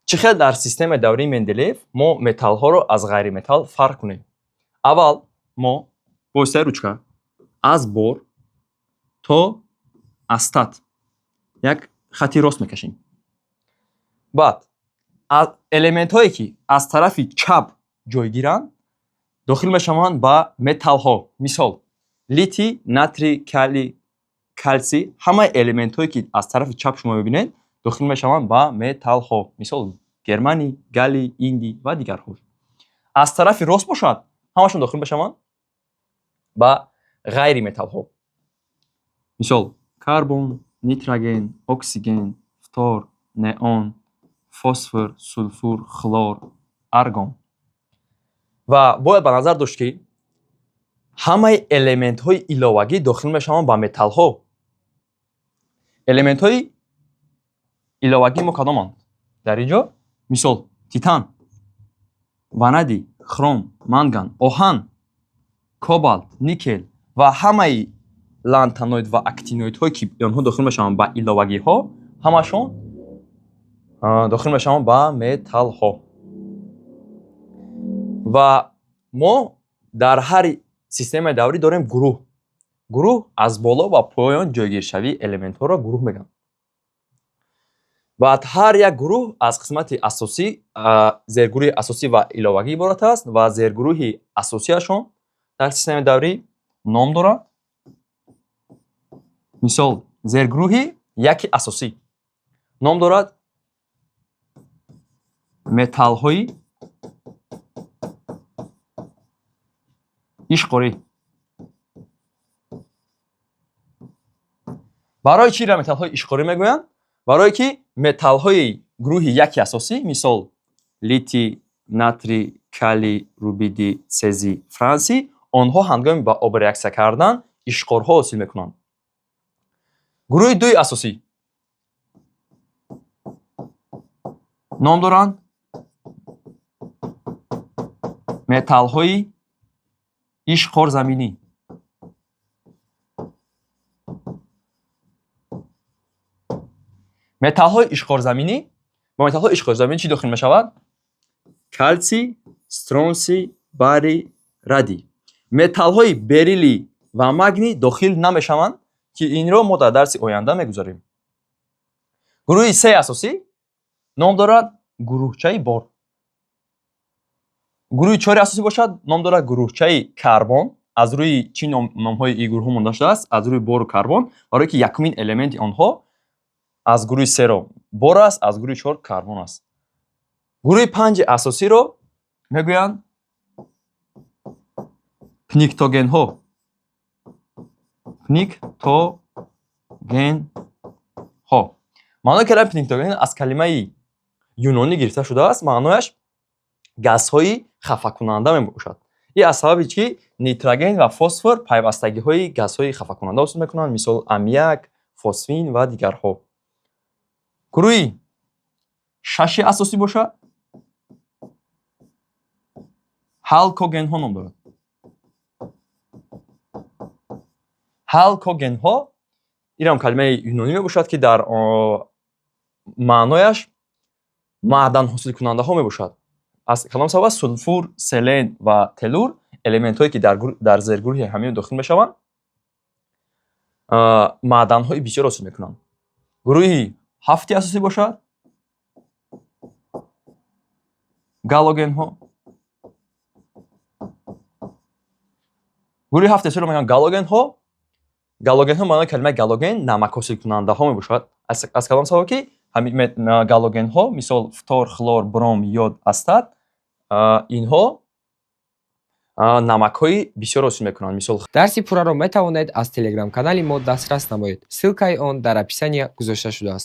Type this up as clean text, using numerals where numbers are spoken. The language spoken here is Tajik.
Чӣ хел дар системаи даврии Менделеев мо металлҳоро аз ғайриметалл фарқ кунем? Аввал мо бо воситаи ручка аз бор то астат як хати рост мекашем. Баъд элементҳое, ки аз тарафи чап ҷойгиранд, дохил мешаванд ба металлҳо. Мисол, литий, натрий, калий, калсий. Ҳамаи элементҳое, ки аз тарафи чап шумо мебинед, дохил мешаванд ба металлҳо. Мисол, германий, галлий, индий ва дигарҳо. Аз тарафи рост бошад, ҳамашон дохил мешаванд ба ғайриметаллҳо. Мисол, карбон, нитроген, оксиген, фтор, неон, фосфор, сулфур, хлор, аргон. Ва бояд ба назар дошт, ки ҳамаи элементҳои иловагӣ дохил мешаванд ба металлҳо. Элементҳои иловагии мо кадоманд дар ин ҷо? Мисол, титан, ванадий, хром, манган, оҳан, кобалт, никел ва ҳамаи лантаноид ва актиноидҳое, ки онҳо дохил мешаванд ба иловагиҳо, ҳамашон дохил мешаванд ба металлҳо. Ва мо дар ҳар системаи даврӣ дорем гурӯҳ. Гурӯҳ аз боло ба поён ҷойгиршавии элементҳоро гурӯҳ мегӯянд. Баъд ҳар як гурӯҳ аз қисмати асосӣ, зергурӯҳи асосӣ ва иловагӣ иборат аст ва зергурӯҳи асосиашон дар системаи даврӣ ном дорад. Мисол, зергурӯҳи яки асосӣ ном дорад металлҳои ишқорӣ. Барои чиро металлҳои ишқорӣ мегӯянд? Барое ки металлҳои гурӯҳи яки асосӣ, мисол, литий, натрий, калий, рубидий, цезий, франсий, онҳо ҳангоми ба об реаксия кардан ишқорҳо ҳосил мекунанд. Гурӯҳи дуи асосӣ ном доранд металлҳои ишқорзаминӣ. Металлҳои ишқорзаминӣ, ба металлҳои ишқорзаминӣ чӣ дохил мешавад? Калсий, стронсий, барий, радий. Металлҳои бериллий ва магний дохил намешаванд, ки инро мо дар дарси оянда мегузарем. Гурӯҳи сеи асосӣ ном дорад гурӯҳчаи бор. Гурӯҳи чори асосӣ бошад, ном дорад гурӯҳчаи карбон. Аз рӯи чӣ номҳои ин гурӯҳҳо монда шудааст? Аз рӯи бору карбон, барое ки якумин элементи онҳо аз гурӯҳи серо бор аст, аз гурӯҳи чор карбон аст. Гурӯҳи панҷи асосиро мегӯянд пниктогенҳо. Пниктогенҳо. Маънои калимаи пниктоген аз калимаи юнонӣ гирифта шудааст, маънояш газҳои хафакунанда мебошад. Ин аз сабаби ки нитроген ва фосфор пайвастагиҳои газҳои хафакунанда ҳосил мекунанд, мисол, аммиак, фосфин ва дигарҳо. Гурӯҳи шаши асосӣ бошад, ҳалкогенҳо ном дорад. Ҳалкогенҳо инам калимаи юнонӣ мебошад, ки дар маънояш маъдан ҳосилкунандаҳо мебошад. Аз кадом сабаб? Сулфур, селен ва телур, элементҳое, ки дар зергурӯҳи ҳамин дохил мешаванд, маъданҳои бисёр ҳосил мекунанд. Гурӯҳи ҳафти асосӣ бошад, галогенҳо. Гурӯҳи ҳафти асосиро мегӯянд галогенҳо. Галогенҳо, маънои калимаи галоген намакҳосилкунандаҳо мебошад. Аз кадом сабаб? Ки ҳамин галогенҳо, мисол, фтор, хлор, бром, йод, астат, инҳо намакҳои бисёр ҳосил мекунанд, мисол. Дарси пурраро метавонед аз телеграм-канали мо дастрас намоед. Ссылкаи он дар описания гузошта шудааст.